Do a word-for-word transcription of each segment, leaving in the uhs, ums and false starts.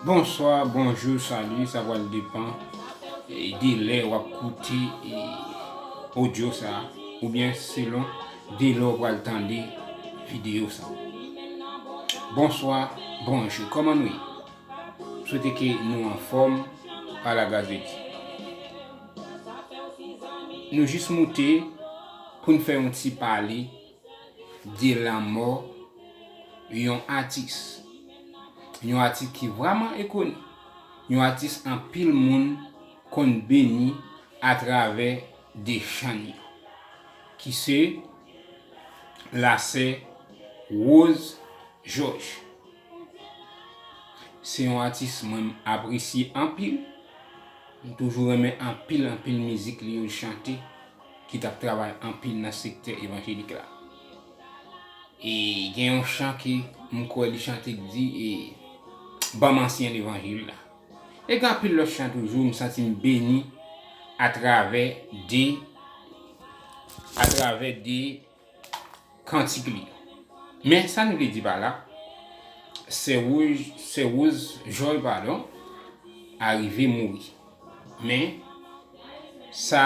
Bonswa, bonjou, sali, sa pral depann, e, de lè w ap koute, e, odyo sa, oubyen selon de lè w pral tande videyo sa. Bonswa, bonjou, kòman nou ye? M swete ke nou anfòm pa lagras de Dye. Nou jis moute pou n fè yon ti pale de lanmò yon atis. Yon atis ki vrèman ekone. Yon atis anpil moun konn beni atravè de chan li yo. Ki se lasè Rose Georges. Se yon atis mwen m apresye anpil. M toujou renmen anpil, anpil mizik li yo l chante, ki t ap travay anpil nan sektè evanjelik la. E gen yon chan ke m kwè li chante, k di, e, "Ban m ansyen levanjil la." E gen anpil lòt chan toujou, m santi m beni atravè de, atravè de kantik li yo. Men sa n vle di pa la, Sè Wouj, Sè Woz Jòy, padon, arive mouri. Men sa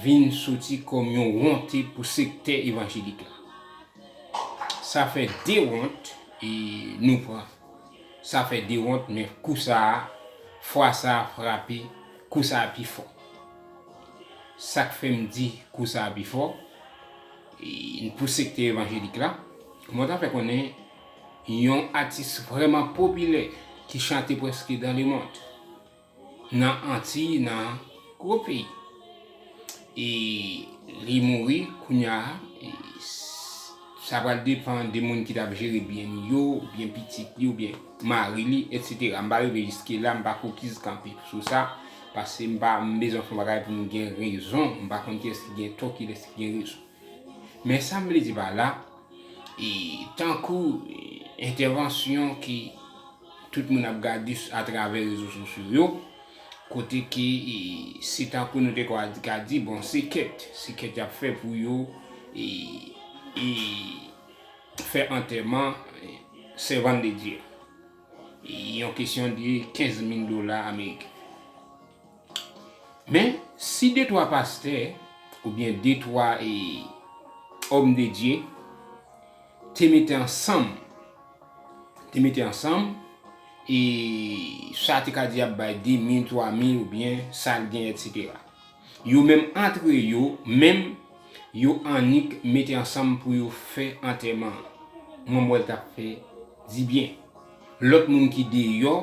vin soti kòm yon wonte pou sektè evanjelik la. Sa fè de wont, e nou pran. Sa fè de wont, men kou sa a, fwa sa a frape, kou sa a pi fò. Sa k fè m di kou sa a pi fò, e, pou sektè evanjelik la, kòman w ta fè konnen yon atis vrèman popilè ki chante prèske dans le monde, nan Antiy, nan gwo peyi. E li mouri, kounye a, e s-, sa pral depann de moun ki t ap jere byen li yo, oubyen pitit li, oubyen mari li, etsetera. M pa rive jiske la, m pa kokiz kanpe sou sa, paske m pa, m bezwen fè yon bagay pou m gen rezon, m pa konn kiyès ki gen tò, kilès ki gen rezon. Men sa m vle di pa la, e tankou, e, entèvansyon ke tout moun ap gade s-, atravè rezo sosyo yo, kote ke, e, se tankou nou te kwa-, ka di, bon, se kèt, se kèt y ap fè pou yo, e, e, fè antèman, e, sèvant de Dye. E, yon kesyon de kenz mil dola ameriken. Men, si de twa pastè, oubyen de twa, e, òm de Dye, te mete ansanm, te mete ansanm, e sa te ka di ap bay de mil, twa mil, oubyen sa l gen, etsetera. Yo menm antre yo, menm yo annik mete ansanm pou yo fè antèman an. Mwen, m wè l t ap fè dibyen. Lòt moun ki deyò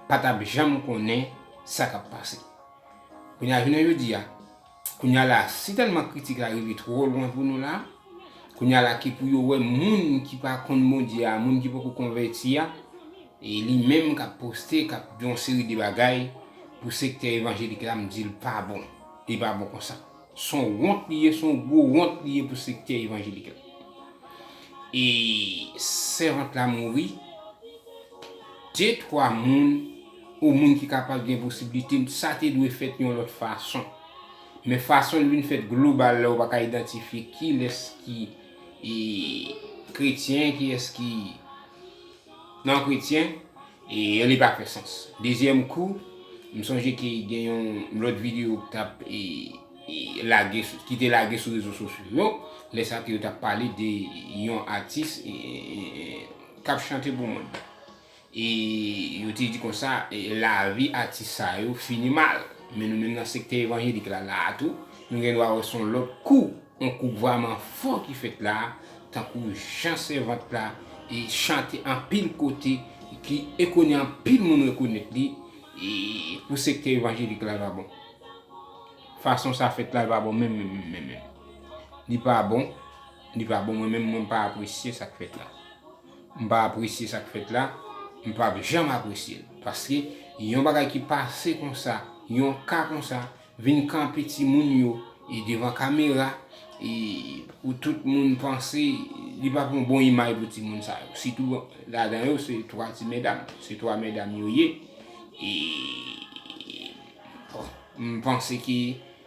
pa t ap janm konnen sa k ap pase. Kounye a, jounen jodi a, kounye a la, si tèlman kritik la rive twò lwen pou nou la, kounye a la, ki pou yo wè moun ki pa konn Bondye a, moun ki poko konvèti a, e li menm k ap poste, k ap di yon seri de bagay pou sektè evanjelik la, m di l pa bon. Li pa bon konsa. Se yon wont li ye, se yon gwo wont li ye pou sektè evanjelik la. E sèvant la mouri, de twa moun, ou moun ki kapab gen posiblite, sa te dwe fèt yon lòt fason. Men fason l vin fèt global la, ou pa ka idantifye kilès ki, e, kretyen, kilès ki non kretyen, e li pa fè sans. Dezyèm kou, m sonje ke gen yon lòt videyo k t ap, e, e, lage sou, ki te lage sou rezo sosyo yo, lè sa ke yo t ap pale de yon atis, e, e, e, k ap chante pou mond. E yo te di konsa, e, lavi atis sa yo fini mal. Men nou menm nan sektè evanjelik la, la a tou, nou gen dwa wè se yon lòt kou, yon kou vrèman fò ki fèt la a, tankou jan sèvant la, e, chante anpil kote, ki ekone anpil moun rekonèt li, e, pou sektè evanjelik la, l pa bon. Fason sa fèt la, l pa bon menm, menm, menm, menm, menm. Li pa bon, li pa bon, mwen menm, mwen pa apresye sa k fèt la. M pa apresye sa k fèt la, m p ap janm apresye l. Paske yon bagay ki pase konsa, yon ka konsa, vin kanpe timoun yo, e devan kamera, e pou tout moun panse li p ap yon bon imaj pou timoun sa yo. Sitou ladan yo, se twa ti medam, se twa medam yo ye. E, bon, m panse ke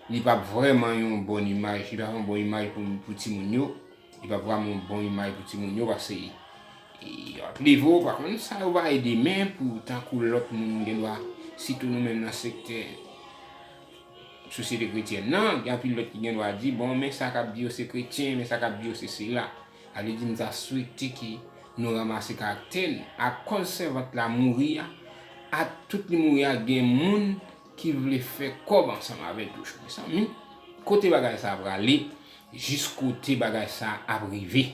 li p ap vrèman yon bon imaj, li p ap yon bon imaj pou, pou timoun yo. Li p ap vrèman yon bon imaj pou timoun yo, paske E, w ap leve, w pa konn sa yo va ye demen pou tankou lòt moun gen dwa, sitou nou menm nan sektè sosyete kretyèn nan, gen anpil lòt ki gen dwa di, bon, men sa k ap di yo se kretyen, men sa k ap di yo se sila. Sa vle di, m ta swete ke nou ranmase karaktè n. Akoz sèvant la mouri a, a tout li mouri a, gen moun ki vle fè kòb ansanm avè l toujou. Mezanmi, kote bagay sa a prale, jis kote bagay sa a ap rive.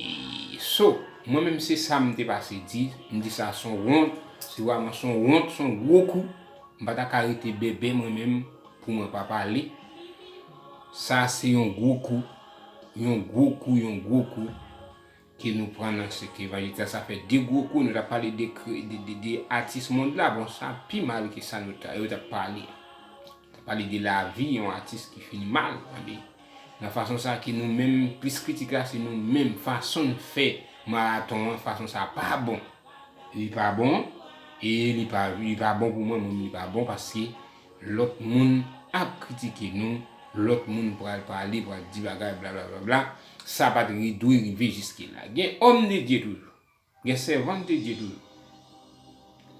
E so, mwen menm se sa m te pase di, m di sa se yon wont, se vrèman se yon wont, se yon gwo kou. M pa ta ka rete bèbè mwen menm pou mwen pa pale. Sa se yon gwo kou, yon gwo kou, yon gwo kou ke nou pran nan sektè evanjelik la. Sa fè de gwo kou, nou t ap pale de, kre- de, de, de atis mond la, bon sa pi mal ke sa nou ta, yo t ap pale. T ap pale de lavi yon atis ki fini mal, tande. Nan fason sa ke nou menm, plis kritik la se nou menm, fason n fè maraton an, fason sa pa bon. Li pa bon, e li pa, li pa bon pou mwen, mwen li pa bon paske lòt moun ap kritike nou, lòt moun pral pale, pral di bagay, bla bla bla bla. Sa pa t ri- dwe rive jiske la. Gen òm de Dye toujou. Gen sèvant de Dye toujou.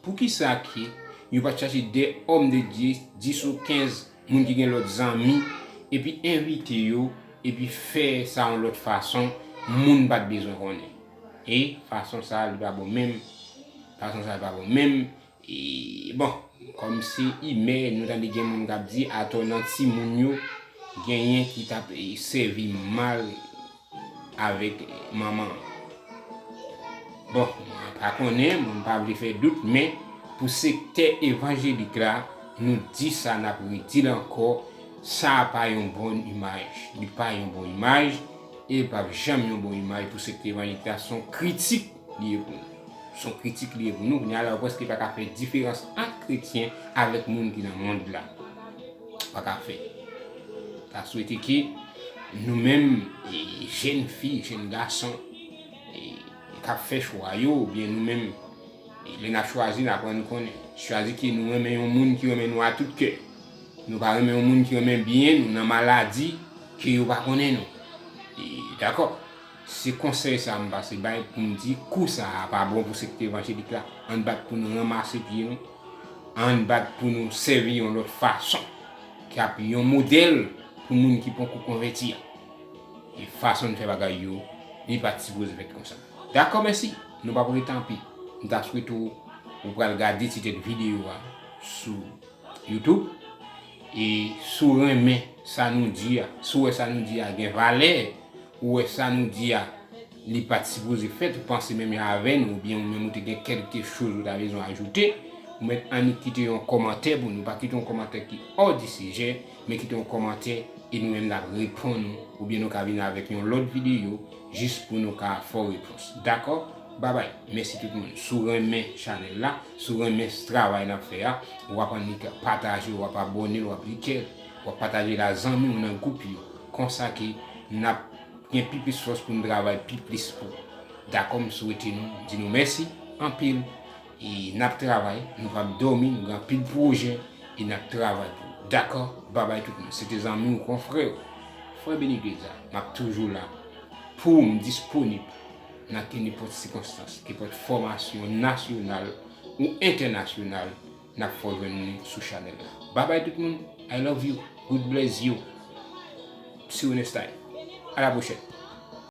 Poukisa ke yo pa t chache de òm de Dye, dis ou kenz moun ki gen lòt zanmi, epi envite yo, epi fè sa yon lòt fason, moun pa t bezwen konnen. E fason sa li pa bon menm, fason sa li pa bon menm, e bon, kòm se imè, nou tande gen moun k ap di atò nan timoun yo, genyen ki t ap e, sèvi mal avèk manman. Bon, mwen pa konnen, mwen pa vle fè dout, men pou sektè evanjelik la, nou di sa, n ap redi l ankò, sa pa yon bon imaj. Li pa yon bon imaj, e li p ap janm yon bon imaj pou sektè evanjelik la, se yon kritik li ye pou nou. Se yon kritik li ye pou nou. Kounye a la, ou prèske pa ka fè diferans ant kretyen avèk moun ki nan mond la. Pa ka fè. Ta swete ke nou menm, e, jèn fi, jèn gason, e, k ap fè chwa yo, oubyen nou menm, e, lè n ap chwazi, n aprann konnen. Chwazi ke nou renmen yon moun ki renmen nou a tout kè. Nou pa renmen yon moun ki renmen byen nou nan maladi ke yo pa konnen nou. E, dakò. Se konsèy sa m pase bay pou m di kou sa a pa bon pou sektè evanjelik la. Ann bat pou nou ranmase pye nou. Ann bat pou nou sèvi yon lòt fason k ap yon modèl pou moun ki poko konvèti a. E fason n fè bagay yo, li pa t sipoze fèt konsa. Dakò, mèsi. Nou p ap rete anpil. M ta swete w, ou pral gade ti tèt videyo a sou YouTube. E si w renmen sa nou di a, si w wè sa nou di a gen valè, ou wè sa nou di a, li pa t sipoze fèt, ou panse menm jan avè n, oubyen ou menm ou te gen kèlke choz ou ta bezwen ajoute, ou mèt annik kite yon kòmantè pou nou. Pa kite yon kòmantè ki hors du sujet, men kite yon kòmantè e nou menm n ap reponn ou, oubyen nou ka vin avèk yon lòt videyo jis pou nou ka fè w repons. Dakò? Babay. Mèsi tout moun. Si w renmen chanèl la, si w renmen travay n ap fè a, w ap annik pataje, w ap abòne, w ap like, w ap pataje l a zanmi w nan gwoup yo. Konsa ke n ap gen pi plis fòs pou n travay pi plis pou ou. Dakò, m swete nou, di nou mèsi anpil. E n ap travay, nou p ap dòmi, nou gen anpil pwojè e n ap travay pou ou. Dakò? Babay tout moun. Se te zanmi w, konfrè w, frè Beni Deza. M ap toujou la pou ou, m disponib nan kenenpòt sikonstans, kenenpòt fòmasyon nasyonal ou entènasyonal n ap fè w jwenn li sou chanèl la. Babay tout moun, I love you, God bless you. See you next time. A la pwochèn.